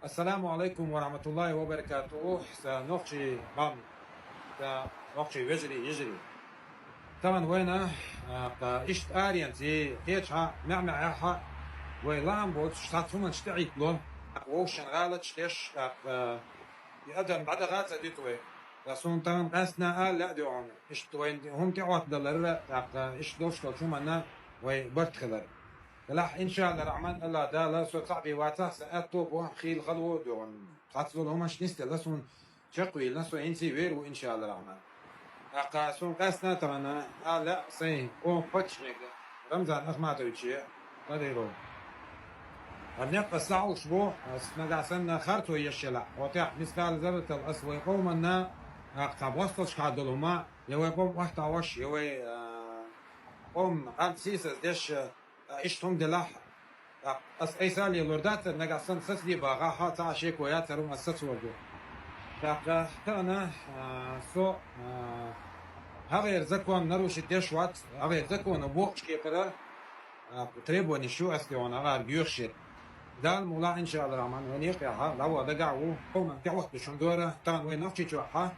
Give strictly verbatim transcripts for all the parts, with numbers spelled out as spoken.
Ассаламу Ӏалайкум ва рахьматуллахӀи ва баракатухӀу. Са нохчий бам, са нохчий вежарий, йижарий. Тахана вайна, а, кха, иштта аренца кхеча хьа, меӀ-меӀехьа, вай лаам боцуш, цхьацца хӀуманаш тӀеӀиттало. Вовшашна гӀалаташ деш, а, кха, и адам бӀадагӀа ца диту вай. Ткъа суна тахана къаьстина ала лаьа де хьуна. Иштта вайна хӀума тӀеӀоттадаларра, тӀаккха иштта долуш долчу хӀуманна вай барт хилар. Делахь, иншаалла рахьман, Алла Дала, со цхьаъ бен вацахь, сан аьтто бу, хийла хала ву де хьуна. Цхьацца долу хӀуманаш нисделла суна чекхвийлина, со хӀинца а вер ву, иншаалла рахьман. ТӀаккха суна къаьстина тахана ала лаьа сайн оха паччахьега, Рамзан Ахматовиче, Кадыров. Хьан некъ аса схьахьовш бу, ас нагахь санна харцо еш елахь, хьо тӀехь мискал зарратал ас вай къоманна, а, цхьа босталш хьадолу хӀума, я вай къом охьатаӀош, я вай, а, къом къам сийсаз деш, а, иштта хӀума делахь, а, ас айса лелор дац, нагахь санна сацаде багӀахь, цхьа а шеко яцара хӀума ас сацор ду. ТӀаккха тахана, а, со, а, хьагӀера закон нарушить деш вац, хьагӀера законо бохучу кепара, а, требованеш ю ас тӀе ван агӀар гӀоьхуш яра. Дала мукъ лахь, иншаалла рахьман, вайн некъехьа, дӀаваха дагахь ву, хӀуманна тӀехӀоттуш хӀума дора, тахана вай Нохчийчохьа,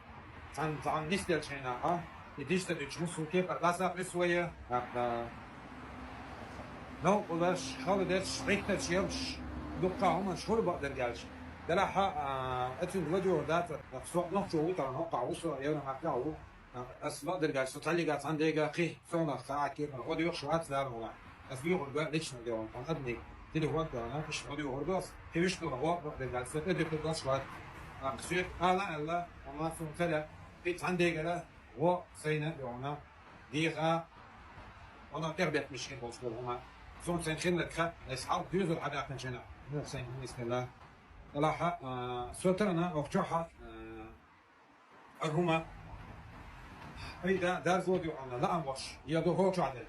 цхьана, цхьана нисделчу хенахьа, и дишца дуьтуш муссул кепара дӀасакъуьйсу вай, тӀаккха новкъарлаш, хала дерш, гӀиттарш, ялш, дуккха хӀуманаш хуьлу бакъдерг аьлча. Делахь а, а, оцуьнга ладуьйгӀур дац, со нохчо ву тахана, хӀоккхахь ву со, евро махкахь ву. Ас бакъдерг аьлча, со цхьаллигахь цхьана дега кхин, со нах цхьа а кепара гӀо доьхуш вац, Дала мукъ лахь. Ас доьхур ду лично де хьуна, хьан адамийн телефон тӀехь, иштта гӀо доьхур ду ас. Кхин вуьшта хӀума бакъдерг аьлча, со тӀедуьхур долуш вац. ТӀаккха соьга ала аьлла, амма суна ца лаьа, кхин цхьана дегара гӀо сайна де хьуна, дегӀа, хьуна тӀехбеттамаш хир болуш болу хӀума. Суна сайна хилларг хаьа, ас хьалха доьзал хьадаьккхинчу хенахь, ну, сайна хӀинца хилла. Делахь а, а, со тахана оху чохьа, а, хӀара хӀума, айда, дарзо де хьуна, лаам беш, я ду хӀокху чохь дерг.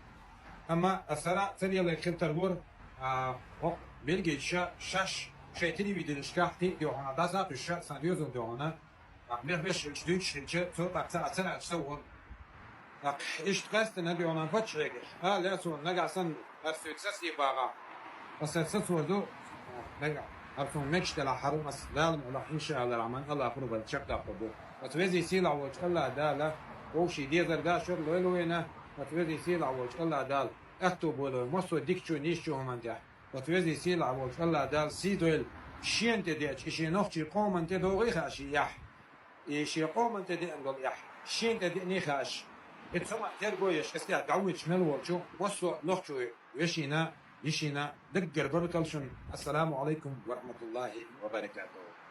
Амма ас хӀара ца лелайта хила тарлора, а, хӀокху Бельгийчаша шаьш шайн телевиденешкахь кхин а де хьуна, дӀасакъуьйсуш сан доьзал де хьуна, а, мех вешийлча дуьйцуш хилча, цо тӀаккха ца, ца аьлча ца вон. ТӀаккха иштта къаьстина де хьуна паччахьега, ала лаьа суна, нагахь санна ас соьца сацаде багӀахь, аса сацор ду, нагахь, хӀара суна мегаш делахь, хӀара хӀума ас Дала мукъ лахь, иншаалла рахьман, Алла хӀума бала чекхдаккхур ду. Аса везий сийлахь волчу Алла Дала, вовшийн дезар дашар лойла вайна, аса везий сийлахь волчу Алла Дала, аьтто бойла вай массо а дикачу, нийсачу хӀуманна тӀехь. Аса везий сийлахь волчу Алла Дала сий дойла, шена тӀе деача, и шен нохчийн къоманна тӀе догӀий хаьа шен яхь. И шен къоманна тӀе деана долу яхь, шена тӀе деаний хаьаш. И цу ма терго еш, эскехь дӀавуьйтуш мел волчу массо а нохчо вешина, йишина, даггара баркалла шуна. Ассаламу Ӏалайкум ва рахьматуллахӀи ва баракатухӀу.